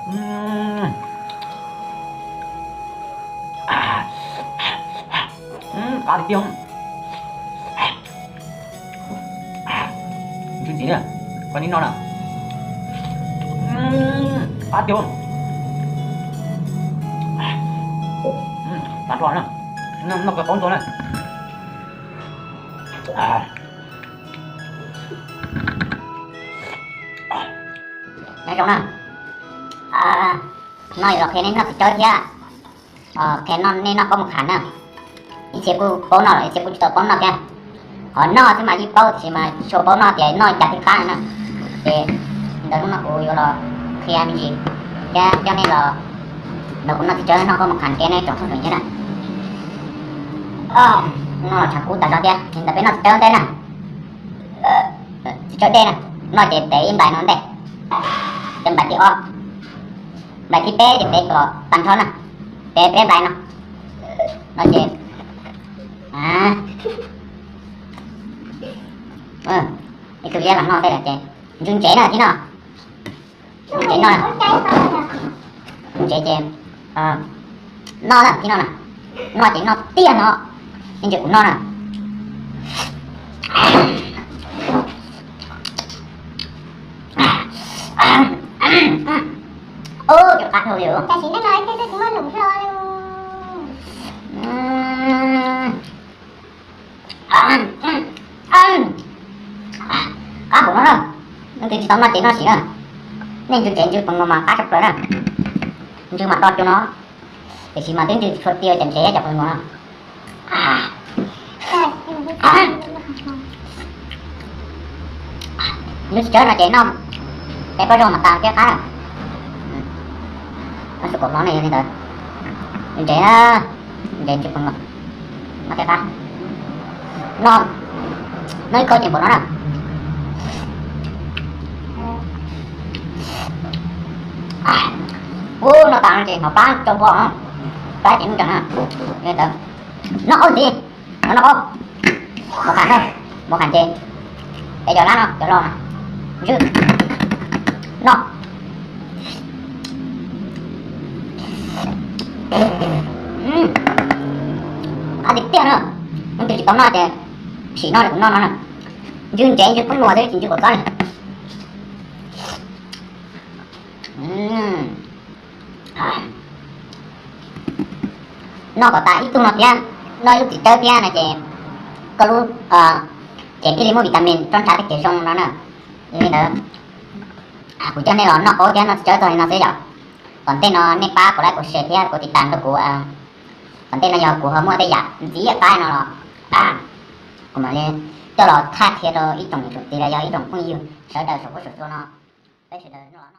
Qab tiag tiag. Ntxim ntxim na, koj neb noj na. Qab tiag. Tag nrho na, noj kawg qaub ntuag na. Nyob zoo na. Noj los qhia nej noj txiv tsawb thiab, qhia nej noj qaub mos khas na. Ib txhia kuj paub noj los ib txhia kuj tsis tau paub noj thiab. Qhov noj xwb mas yeej paub tiam sis mas tsis tshua paub noj tias noj cas thiaj qab no na. Ces ntawm hnub no kuv yuav los qhia me ntsis thiab coj nej los nrog kuv noj txiv tsawb noj qaub mos khas rau nej tsoom phooj ywg thiab na. Noj los tshav kub tas zog thiab, ces ntawm peb noj txiv tsawb ntej na. Txiv tsawb dej na, noj ces tev ib nplais no ntej, ces nplais thib ob, nplais thib peb ces tev kom tag nrho na, tev peb nplais no, no ces ib tug liab los noj ntej lawm ces ntsw ntsev na thib no. Ntsev no, ntsev ces noj na thib no na, noj ces noj tiag no, yeej ntsis kuv noj na. Ub, cov qab dhau li. Qab npaum no na, leej twg tsis tau noj ces noj sim na. Nej ntsw ntsev ntsw peev no mas qab tshaj plaws na. Ntsw mas do cua no, tiam sis mas twb ntsw tsis tshua tiag ces ntsev cov peev no na. Ntsw tsis tsawb no ces noj peb pob zog mas tas thiab qab na. Noj su kaum hlo ne yog li ntawd. Ntsev, ntsev ntsw peev no, noj thiab qab. Noj, noj ib khawb ces npaum no na. Ub, noj tas no ces hnov plab tso npua, plab ces muaj nreeg na. Li ntawd, noj qaub ntxiv, noj qaub, mos khas, mos khas ces, es cov lab no cov los na, ntsw, noj. Qab tiag tiag na, leej twg tsis tau noj ces sim noj li kuv noj no na. Ntsw ntsev ntsw kub luas xwb tsis ntsw kaum txob li. Noj kom tas ib tug no thiab, noj ib lub txiv tsawb thiab no ces koj lub cev thiaj li muaj vitamin roj ntsha teb chaws zoo no na. Yog li ntawd, kuv coj nej los noj qaub thiab noj txiv tsawb txog li no xwb yom. Tom ntej no nej pab kuv like, kuv share thiab kuv tiv tas rau kuv. Tom ntej no yog kuv ho muaj tej yam ntxiv qab no los kuv mam li coj los thaij qhia rau ib tsoom niam tsoom txiv los yog ib tsoom phooj ywg sawv daws saum huab saum cua no. Peb sawv daws noj